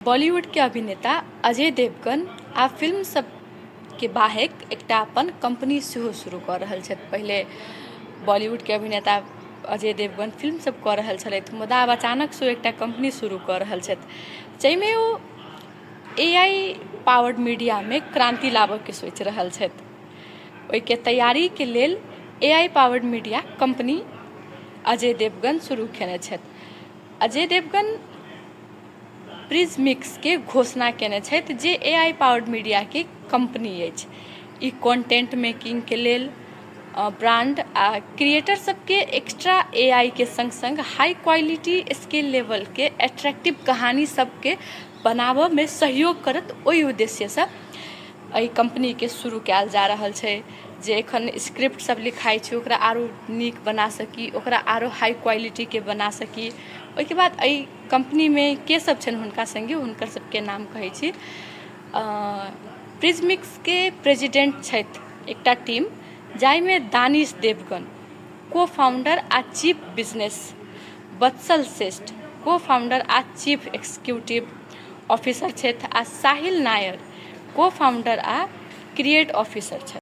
बॉलीवुडके अभिनेता अजय देवगन आ फिल्म सबके बाहेक एकटा अपन कम्पनी सेहो शुरू कऽ रहल छथि। पहिले बॉलीवुडके अभिनेता अजय देवगन फिल्म सब कऽ रहल छलथि, मुदा आब अचानकसँ ओ एकटा कम्पनी शुरू कऽ रहल छथि, जाहिमे ओ ए आइ पावर्ड मीडियामे क्रान्ति लाबऽके सोचि रहल छथि। ओहिके तैयारीके लेल A I powered media company Ajay Devgan शुरू केने छथि। अजय देवगन प्रिज्मिक्सके घोषणा केने छथि, जे ए आइ पावर्ड मीडियाके कम्पनी अछि। ई कंटेंट मेकिंगके लेल ब्रांड आ क्रिएटर सबके एक्स्ट्रा ए आइ के सङ्ग सङ्ग हाई क्वालिटी स्किल लेवलके अट्रैक्टिव कहानी सबके बनाबऽमे सहयोग करत। ओहि उद्देश्यसँ एहि कम्पनीके शुरू कयल जा रहल छै, जे एखन स्क्रिप्ट सब लिखाइ छै ओकरा आरो नीक बना सकी, ओकरा आरो हाई क्वालिटीके बना सकी। ओहिके बाद एहि कम्पनीमे के सब छनि हुनका सङ्गे, हुनकर सबके नाम कहै छी। प्रिज्मिक्सके प्रेसिडेंट छथि एकटा टीम, जाहिमे दानिश देवगन को फाउंडर आ चीफ बिजनेस, वत्सल श्रेष्ठ को फाउंडर आ चीफ एक्जीक्यूटिव ऑफिसर छथि आ साहिल नायर को फाउंडर आ क्रिएट ऑफिसर छथि।